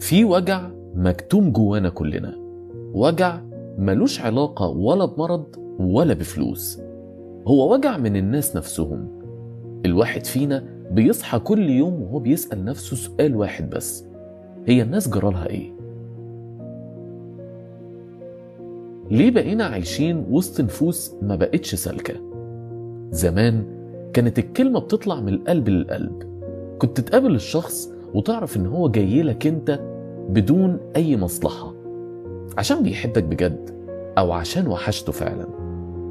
في وجع مكتوم جوانا كلنا، وجع ملوش علاقة ولا بمرض ولا بفلوس، هو وجع من الناس نفسهم. الواحد فينا بيصحى كل يوم وهو بيسأل نفسه سؤال واحد بس، هي الناس جرالها ايه؟ ليه بقينا عايشين وسط نفوس ما بقتش سالكة؟ زمان كانت الكلمة بتطلع من القلب للقلب، كنت تقابل الشخص وتعرف ان هو جاي لك انت بدون اي مصلحة، عشان بيحبك بجد او عشان وحشته فعلا،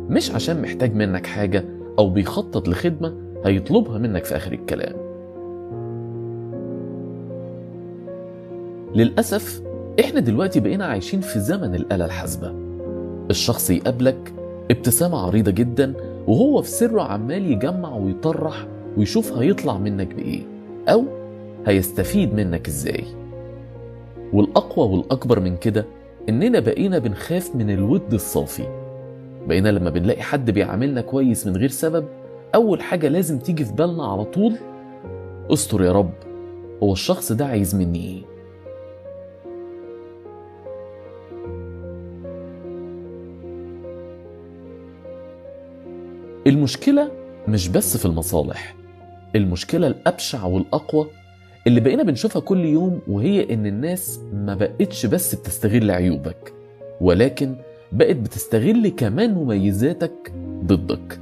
مش عشان محتاج منك حاجة او بيخطط لخدمة هيطلبها منك في اخر الكلام. للأسف احنا دلوقتي بقينا عايشين في زمن الآلة الحاسبة. الشخص يقابلك ابتسامة عريضة جدا وهو في سره عمال يجمع ويطرح ويشوف هيطلع منك بإيه أو هيستفيد منك إزاي. والأقوى والأكبر من كده إننا بقينا بنخاف من الود الصافي. بقينا لما بنلاقي حد بيعاملنا كويس من غير سبب، أول حاجة لازم تيجي في بالنا على طول، استر يا رب، هو الشخص ده عايز مني إيه؟ المشكلة مش بس في المصالح، المشكلة الأبشع والأقوى اللي بقينا بنشوفها كل يوم، وهي إن الناس ما بقتش بس بتستغل عيوبك، ولكن بقت بتستغل كمان مميزاتك ضدك.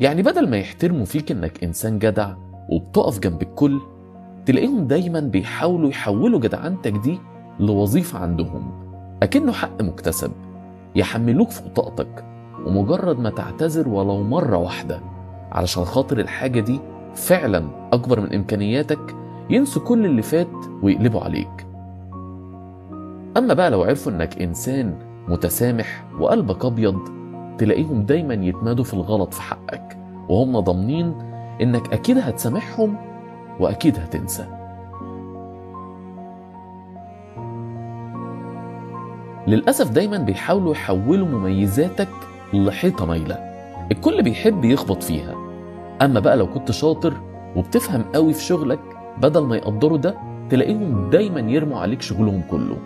يعني بدل ما يحترموا فيك إنك إنسان جدع وبتقف جنب الكل، تلاقيهم دايما بيحاولوا يحولوا جدعنتك دي لوظيفة عندهم، أكنه حق مكتسب، يحملوك فوق طاقتك، ومجرد ما تعتذر ولو مرة واحدة علشان خاطر الحاجة دي فعلا أكبر من إمكانياتك، ينسوا كل اللي فات ويقلبوا عليك. أما بقى لو عرفوا إنك إنسان متسامح وقلبك أبيض، تلاقيهم دايما يتمادوا في الغلط في حقك، وهم ضامنين إنك أكيد هتسامحهم وأكيد هتنسى. للأسف دايما بيحاولوا يحولوا مميزاتك لحيطة مايلة الكل بيحب يخبط فيها. أما بقى لو كنت شاطر وبتفهم قوي في شغلك، بدل ما يقدروا ده تلاقيهم دايما يرموا عليك شغلهم كله،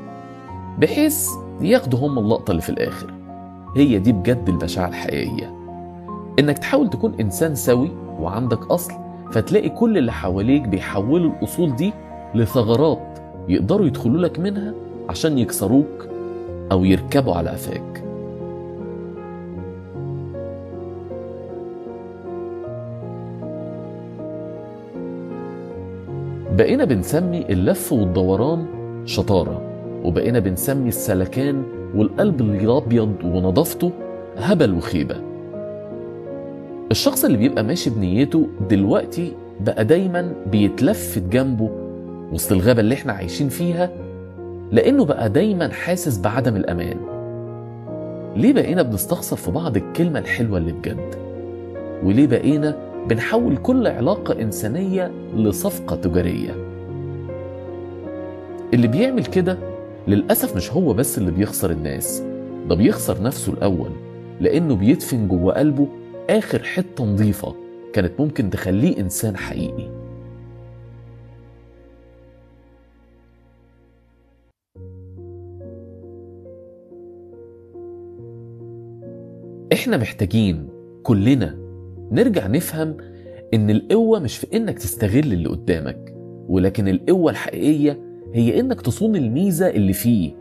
بحيث ياخدوا هم اللقطة اللي في الآخر. هي دي بجد البشاعة الحقيقية، إنك تحاول تكون إنسان سوي وعندك أصل، فتلاقي كل اللي حواليك بيحولوا الأصول دي لثغرات يقدروا يدخلوا لك منها عشان يكسروك أو يركبوا على قفاك. بقينا بنسمي اللف والدوران شطارة، وبقينا بنسمي السلكان والقلب الأبيض ونظافته هبل وخيبة. الشخص اللي بيبقى ماشي بنيته دلوقتي بقى دايما بيتلفت جنبه وسط الغابة اللي احنا عايشين فيها، لأنه بقى دايما حاسس بعدم الأمان. ليه بقينا بنستخسر في بعض الكلمة الحلوة اللي بجد؟ وليه بقينا بنحول كل علاقة إنسانية لصفقة تجارية؟ اللي بيعمل كده للأسف مش هو بس اللي بيخسر الناس، ده بيخسر نفسه الأول، لأنه بيدفن جوه قلبه آخر حتة نظيفة كانت ممكن تخليه إنسان حقيقي. إحنا محتاجين كلنا نرجع نفهم إن القوة مش في إنك تستغل اللي قدامك، ولكن القوة الحقيقية هي إنك تصون الميزة اللي فيه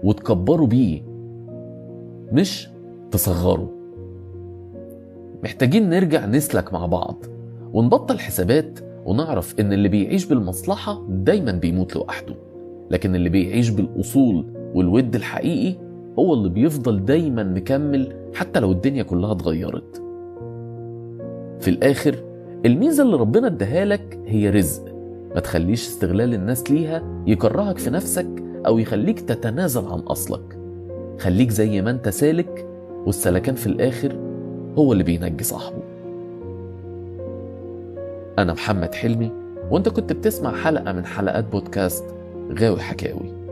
وتكبره بيه، مش تصغره. محتاجين نرجع نسلك مع بعض ونبطل حسابات، ونعرف إن اللي بيعيش بالمصلحة دايما بيموت لوحده، لكن اللي بيعيش بالأصول والود الحقيقي هو اللي بيفضل دايما مكمل حتى لو الدنيا كلها اتغيرت. في الآخر الميزة اللي ربنا اداها لك هي رزق، ما تخليش استغلال الناس ليها يكرهك في نفسك أو يخليك تتنازل عن أصلك. خليك زي ما انت سالك، والسلكان في الآخر هو اللي بينجي صاحبه. أنا محمد حلمي، وانت كنت بتسمع حلقة من حلقات بودكاست غاوي حكاوي.